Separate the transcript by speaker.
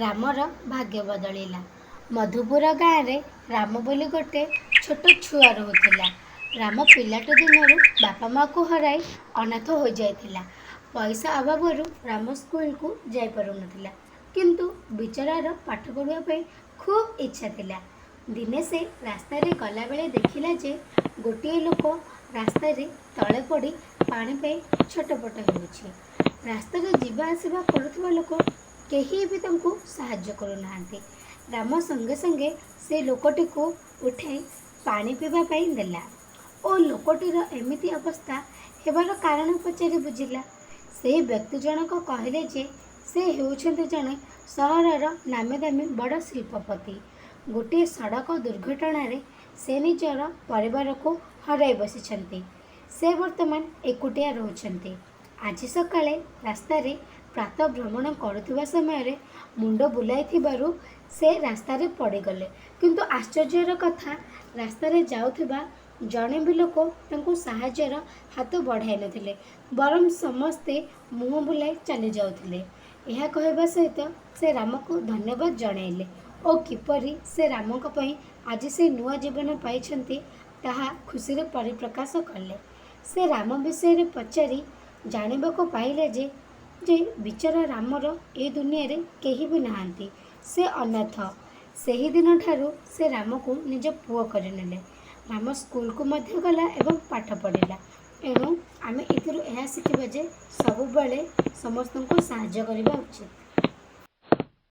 Speaker 1: ରାମର ଭାଗ୍ୟ ବଦଳିଲା। ମଧୁପୁର ଗାଁରେ ରାମ ବୋଲି ଗୋଟେ ଛୋଟ ଛୁଆ ରହୁଥିଲା। ରାମ ପିଲାଟି ଦିନରୁ ବାପା ମାଆକୁ ହରାଇ ଅନାଥ ହୋଇଯାଇଥିଲା। ପଇସା ଅଭାବରୁ ରାମ ସ୍କୁଲକୁ ଯାଇପାରୁନଥିଲା। କିନ୍ତୁ ବିଚରାର ପାଠ ପଢ଼ିବା ପାଇଁ ଖୁବ୍ ଇଚ୍ଛା ଥିଲା। ଦିନେ ସେ ରାସ୍ତାରେ ଗଲାବେଳେ ଦେଖିଲା ଯେ ଗୋଟିଏ ଲୋକ ରାସ୍ତାରେ ତଳେ ପଡ଼ି ପାଣି ପାଇଁ ଛଟପଟ ହେଉଛି। ରାସ୍ତାରେ ଯିବା ଆସିବା କରୁଥିବା ଲୋକ କେହି ବି ତାଙ୍କୁ ସାହାଯ୍ୟ କରୁନାହାନ୍ତି। ରାମ ସଙ୍ଗେ ସଙ୍ଗେ ସେ ଲୋକଟିକୁ ଉଠାଇ ପାଣି ପିଇବା ପାଇଁ ଦେଲା ଓ ଲୋକଟିର ଏମିତି ଅବସ୍ଥା ହେବାର କାରଣ ପଚାରି ବୁଝିଲା। ସେହି ବ୍ୟକ୍ତି ଜଣକ କହିଲେ ଯେ ସେ ହେଉଛନ୍ତି ଜଣେ ସହରର ନାମୀଦାମୀ ବଡ଼ ଶିଳ୍ପପତି। ଗୋଟିଏ ସଡ଼କ ଦୁର୍ଘଟଣାରେ ସେ ନିଜର ପରିବାରକୁ ହରାଇ ବସିଛନ୍ତି। ସେ ବର୍ତ୍ତମାନ ଏକୁଟିଆ ରହୁଛନ୍ତି। ଆଜି ସକାଳେ ରାସ୍ତାରେ ପ୍ରାତଃ ଭ୍ରମଣ କରୁଥିବା ସମୟରେ ମୁଣ୍ଡ ବୁଲାଇଥିବାରୁ ସେ ରାସ୍ତାରେ ପଡ଼ିଗଲେ। କିନ୍ତୁ ଆଶ୍ଚର୍ଯ୍ୟର କଥା, ରାସ୍ତାରେ ଯାଉଥିବା ଜଣେ ବି ଲୋକ ତାଙ୍କୁ ସାହାଯ୍ୟର ହାତ ବଢ଼ାଇ ନଥିଲେ, ବରଂ ସମସ୍ତେ ମୁହଁ ବୁଲାଇ ଚାଲି ଯାଉଥିଲେ। ଏହା କହିବା ସହିତ ସେ ରାମକୁ ଧନ୍ୟବାଦ ଜଣାଇଲେ ଓ କିପରି ସେ ରାମଙ୍କ ପାଇଁ ଆଜି ସେ ନୂଆ ଜୀବନ ପାଇଛନ୍ତି, ତାହା ଖୁସିରେ ପରିପ୍ରକାଶ କଲେ। ସେ ରାମ ବିଷୟରେ ପଚାରି ଜାଣିବାକୁ ପାଇଲେ ଯେ ବିଚରା ରାମର ଏ ଦୁନିଆରେ କେହି ବି ନାହାନ୍ତି, ସେ ଅନାଥ। ସେହିଦିନଠାରୁ ସେ ରାମକୁ ନିଜ ପୁଅ କରିନେଲେ। ରାମ ସ୍କୁଲକୁ ମଧ୍ୟ ଗଲା ଏବଂ ପାଠ ପଢ଼ିଲା। ଏଣୁ ଆମେ ଏଥିରୁ ଏହା ଶିଖିବା ଯେ ସବୁବେଳେ ସମସ୍ତଙ୍କୁ ସାହାଯ୍ୟ କରିବା ଉଚିତ୍।